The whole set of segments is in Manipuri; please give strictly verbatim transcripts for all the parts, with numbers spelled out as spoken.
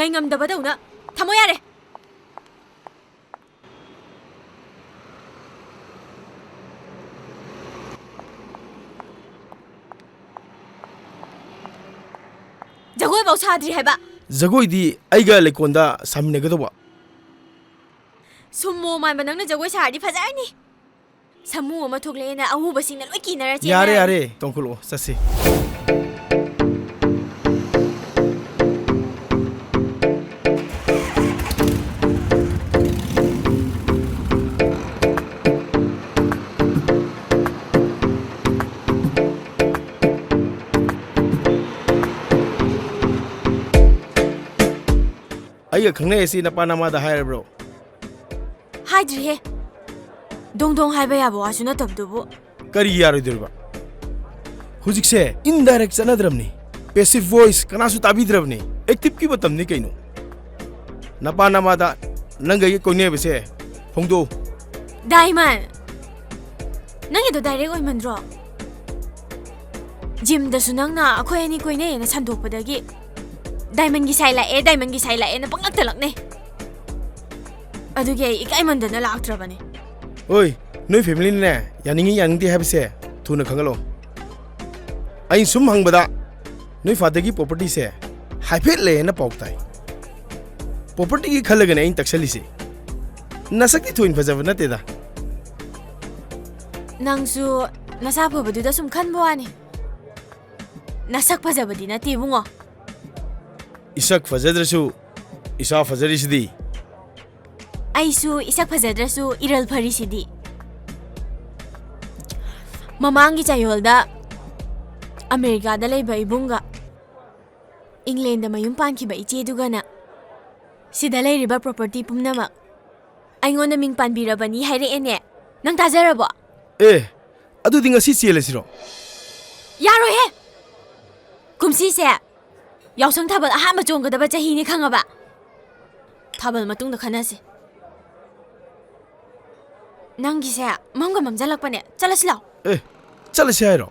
ꯉꯥꯏꯉꯝꯗꯕꯗꯧꯅ꯫ ꯊꯝꯃꯣ ꯌꯥꯔꯦ꯫ ꯖꯒꯣꯏꯐꯥꯎ ꯁꯥꯗ꯭ꯔꯤ ꯍꯥꯏꯕ꯫ ꯖꯒꯣꯏꯗꯤ ꯑꯩꯒ ꯂꯩꯀꯣꯟꯗ ꯁꯥꯃꯤꯟꯅꯒꯗꯧꯕ꯫ ꯁꯨꯝꯃꯣ ꯃꯥꯟꯕ ꯅꯪꯅ ꯖꯒꯣꯏ ꯁꯥꯔꯗꯤ ꯐꯖꯔꯅꯤ꯫ ꯁꯥꯃꯨ ꯑꯃ ꯊꯣꯛꯂꯛꯑꯦꯅ ꯑꯎꯕꯁꯤꯡꯅ ꯂꯣꯏ ꯀꯤꯅꯔ ꯆꯦꯟꯅꯔꯅꯤ꯫ ꯌꯥꯔꯦ, ꯌꯥꯔꯦ, ꯇꯣꯡꯈꯠꯂꯛꯑꯣ, ꯆꯠꯁꯤ꯫ ꯑꯩꯒ ꯈꯪꯅꯩ ꯑꯁꯤ ꯅꯄꯥ ꯅꯃꯥꯗ ꯍꯥꯏꯔꯕ꯭ꯔꯣ? ꯍꯥꯏꯗ꯭ꯔꯤꯍꯦ꯫ ꯗꯣꯡ ꯗꯣꯡ ꯍꯥꯏꯕ ꯌꯥꯕ ꯋꯥꯁꯨ ꯅꯠꯇꯕꯗꯨꯕꯨ꯫ ꯀꯔꯤ ꯌꯥꯔꯣꯏꯗꯣꯔꯤꯕ? ꯍꯧꯖꯤꯛꯁꯦ indirect ꯆꯠꯅꯗ꯭ꯔꯕꯅꯤ꯫ Passive voice ꯀꯅꯥꯁꯨ ꯇꯥꯕꯤꯗ꯭ꯔꯕꯅꯤ꯫ Activeꯀꯤ ꯃꯇꯝꯅꯤ ꯀꯩꯅꯣ꯫ ꯅꯄꯥ ꯅꯃꯥꯗ ꯅꯪꯒ ꯑꯩꯒ ꯀꯣꯏꯅꯩ ꯍꯥꯏꯕꯁꯦ ꯐꯣꯡꯗꯣꯛꯎ꯫ ꯗꯥꯏꯃꯟ! ꯅꯪꯒꯤꯗꯣ direct ꯑꯣꯏꯃꯟꯗ꯭ꯔꯣ? ꯖꯤꯝꯗꯁꯨ ꯅꯪꯅ ꯑꯩꯈꯣꯏ ꯑꯅꯤ ꯀꯣꯏꯅꯩꯌꯦꯅ ꯁꯟꯗꯣꯛꯄꯗꯒꯤ ꯗꯥꯏꯃꯟꯒꯤ ꯁꯥꯏ ꯂꯥꯛꯑꯦ, ꯗꯥꯏꯃꯟꯒꯤ ꯁꯥꯏ ꯂꯥꯛꯑꯦꯅ ꯄꯪꯂꯛꯇ ꯂꯛꯅꯩ꯫ ꯑꯗꯨꯒꯤ ꯑꯩ ꯏꯀꯥꯏꯃꯟꯗꯅ ꯂꯥꯛꯇ꯭ꯔꯕꯅꯦ꯫ ꯑꯣꯏ, ꯅꯣꯏ familyꯅꯅꯦ, ꯌꯥꯅꯤꯡꯉꯤ ꯌꯥꯅꯤꯡꯗꯦ ꯍꯥꯏꯕꯁꯦ ꯊꯨꯅ ꯈꯪꯍꯜꯂꯣ꯫ ꯑꯩꯅ ꯁꯨꯝ ꯍꯪꯕꯗ ꯅꯣꯏ fatherꯒꯤ propertyꯁꯦ ꯍꯥꯏꯐꯦꯠ ꯂꯩꯌꯦꯅ ꯄꯥꯎ ꯇꯥꯏ꯫ Propertyꯒꯤ ꯈꯜꯂꯒꯅꯦ ꯑꯩꯅ ꯇꯛꯁꯜꯂꯤꯁꯦ꯫ ꯅꯁꯛꯇꯤ ꯊꯣꯏꯅ ꯐꯖꯕ ꯅꯠꯇꯦꯗ꯫ ꯅꯪꯁꯨ ꯅꯁꯥ ꯐꯕꯗꯨꯗ ꯁꯨꯝ ꯈꯟꯕ ꯋꯥꯅꯤ꯫ ꯅꯁꯛ ꯐꯖꯕꯗꯤ ꯅꯠꯇꯦ, ꯏꯕꯨꯡꯉꯣ꯫ ꯏꯁꯛ ꯐꯖꯗ꯭ꯔꯁꯨ ꯏꯁꯥ ꯐꯖꯔꯤꯁꯤꯗꯤ꯫ ꯑꯩꯁꯨ ꯏꯁꯛ ꯐꯖꯗ꯭ꯔꯁꯨ ꯏꯔꯜ ꯐꯔꯤꯁꯤꯗꯤ꯫ ꯃꯃꯥꯡꯒꯤ ꯆꯌꯣꯜꯗ ꯑꯃꯦꯔꯤꯀꯥꯗ ꯂꯩꯕ ꯏꯕꯨꯡꯒ ꯏꯪꯂꯦꯟꯗ ꯃꯌꯨꯝ ꯄꯥꯟꯈꯤꯕ ꯏꯆꯦꯗꯨꯒꯅ ꯁꯤꯗ ꯂꯩꯔꯤꯕ property ꯄꯨꯝꯅꯃꯛ ꯑꯩꯉꯣꯟꯗ ꯃꯤꯡ ꯄꯥꯟꯕꯤꯔꯕꯅꯤ ꯍꯥꯏꯔꯛꯑꯦꯅꯦ꯫ ꯅꯪ ꯇꯥꯖꯔꯕꯣ? ꯑꯦ, ꯑꯗꯨꯗꯤ ꯉꯁꯤ ꯆꯦꯜꯂꯁꯤꯔꯣ? ꯌꯥꯔꯣꯏꯍꯦ! ꯀꯨꯝꯁꯤꯁꯦ ꯌꯥꯎꯁꯪ ꯊꯥꯕꯜ ꯑꯍꯥꯟꯕ ꯆꯣꯡꯒꯗꯕ ꯆꯍꯤꯅꯤ, ꯈꯪꯉꯕ? ꯊꯥꯕꯜ ꯃꯇꯨꯡꯗ ꯈꯟꯅꯁꯤ꯫ ꯅꯪꯒꯤꯁꯦ ꯃꯝꯒ ꯃꯝꯖꯜꯂꯛꯄꯅꯦ꯫ ꯆꯠꯂꯁꯤ ꯂꯥꯎ꯫ ꯑꯦ, ꯆꯠꯂꯁꯤ ꯍꯥꯏꯔꯣ?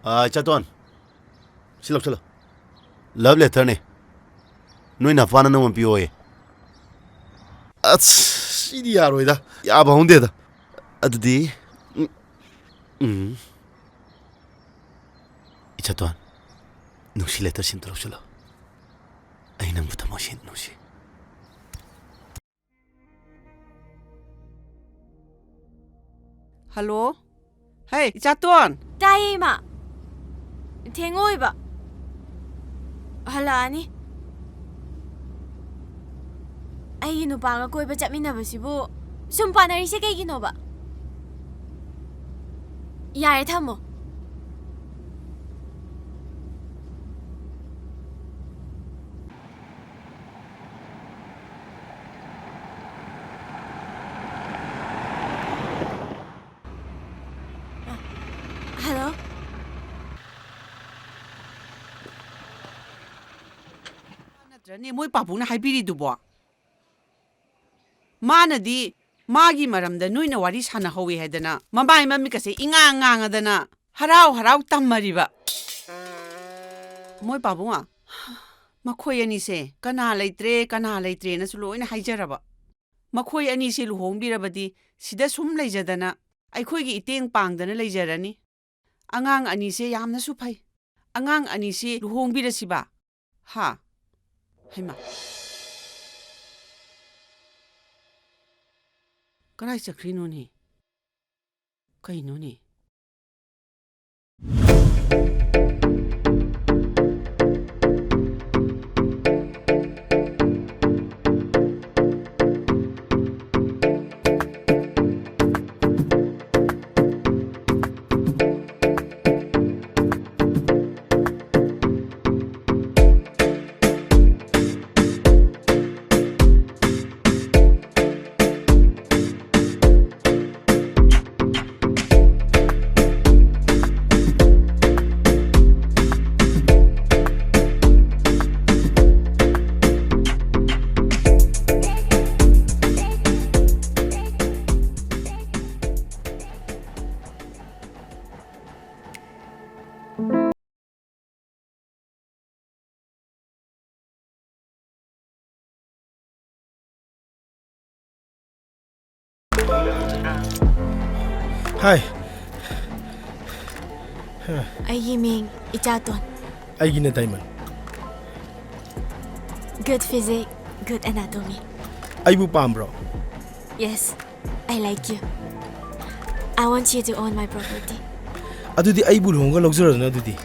ꯑꯥ, ꯏꯆꯥꯇꯣꯟ, ꯁꯤ ꯂꯧꯁꯤꯜꯂꯣ꯫ ꯂꯚ ꯂꯦꯇꯔꯅꯦ꯫ ꯅꯣꯏ ꯅꯄꯥꯅ ꯅꯉꯣꯟ ꯄꯤꯌꯣꯌꯦ꯫ ꯑꯁ, ꯁꯤꯗꯤ ꯌꯥꯔꯣꯏꯗ꯫ ꯌꯥꯕ ꯍꯧꯅꯗꯦꯗ꯫ ꯑꯗꯨꯗꯤ, ꯎꯝ, ꯎꯝ꯫ ꯏꯆꯥꯇꯣꯟ, ꯅꯨꯡꯁꯤ ꯂꯦꯇꯔ ꯁꯤꯝꯇ ꯂꯧꯁꯤꯜꯂꯣ꯫ ꯑꯩ ꯅꯪꯕꯨ ꯊꯃꯣꯏ ꯁꯦꯡꯅ ꯅꯨꯡꯁꯤ꯫ ꯍꯜꯂꯣ꯫ ꯍꯩ, ꯏꯆꯥꯇꯣꯟ! ꯇꯥꯏꯌꯦ, ꯏꯃꯥ꯫ ꯊꯦꯡꯉꯣꯏꯕ꯫ ꯍꯜꯂꯛꯑꯅꯤ꯫ ꯑꯩꯒꯤ ꯅꯨꯄꯥꯒ ꯀꯣꯏꯕ ꯆꯠꯃꯤꯟꯅꯕꯁꯤꯕꯨ ꯁꯨꯝ ꯄꯥꯅꯔꯤꯁꯦ ꯀꯩꯒꯤꯅꯣꯕ? ꯌꯥꯔꯦ, ꯊꯝꯃꯣ꯫ ꯍꯜꯂꯣ꯫ ꯅꯠꯇ꯭ꯔꯅꯦ ꯃꯣꯏ ꯄꯥꯕꯨꯡꯅ ꯍꯥꯏꯕꯤꯔꯤꯗꯨꯕꯣ? ꯃꯥꯅꯗꯤ ꯃꯥꯒꯤ ꯃꯔꯝꯗ ꯅꯣꯏꯅ ꯋꯥꯔꯤ ꯁꯥꯟꯅꯍꯧꯋꯤ ꯍꯥꯏꯗꯅ ꯃꯃꯥꯏ ꯃꯃꯤꯠꯀꯁꯦ ꯏꯉꯥꯡ ꯉꯥꯡꯉꯗꯅ ꯍꯔꯥꯎ ꯍꯔꯥꯎ ꯇꯝꯃꯔꯤꯕ꯫ ꯃꯣꯏ ꯄꯥꯕꯨꯡ, ꯃꯈꯣꯏ ꯑꯅꯤꯁꯦ ꯀꯅꯥ ꯂꯩꯇ꯭ꯔꯦ, ꯀꯅꯥ ꯂꯩꯇ꯭ꯔꯦꯅꯁꯨ ꯂꯣꯏꯅ ꯍꯥꯏꯖꯔꯕ꯫ ꯃꯈꯣꯏ ꯑꯅꯤꯁꯦ ꯂꯨꯍꯣꯡꯕꯤꯔꯕꯗꯤ ꯁꯤꯗ ꯁꯨꯝ ꯂꯩꯖꯗꯅ ꯑꯩꯈꯣꯏꯒꯤ ꯏꯇꯦꯡ ꯄꯥꯡꯗꯅ ꯂꯩꯖꯔꯅꯤ꯫ ꯑꯉꯥꯡ ꯑꯅꯤꯁꯦ ꯌꯥꯝꯅꯁꯨ ꯐꯩ꯫ ꯑꯉꯥꯡ ꯑꯅꯤꯁꯤ ꯂꯨꯍꯣꯡꯕꯤꯔꯁꯤꯕ? ꯍꯥ? ꯍꯩꯃꯥ꯫ ꯀꯗꯥꯏ ꯆꯠꯈ꯭ꯔꯤꯅꯣꯅꯦ? ꯀꯩꯅꯣꯅꯦ? Hi. ꯑꯩꯒꯤ ꯃꯤꯡ ꯏꯆꯥꯇꯣꯟ꯫ ꯑꯩꯒꯤꯅ diamond. Good physique, good anatomy. ꯑꯩꯕꯨ ꯄꯥꯝꯕ꯭ꯔꯣ? Yes, I like you. I want you to own my property. ꯑꯗꯨꯗꯤ ꯑꯩꯕꯨ ꯂꯨꯍꯣꯡꯉꯒ ꯂꯧꯖꯔꯣꯗꯅ ꯑꯗꯨꯗꯤ꯫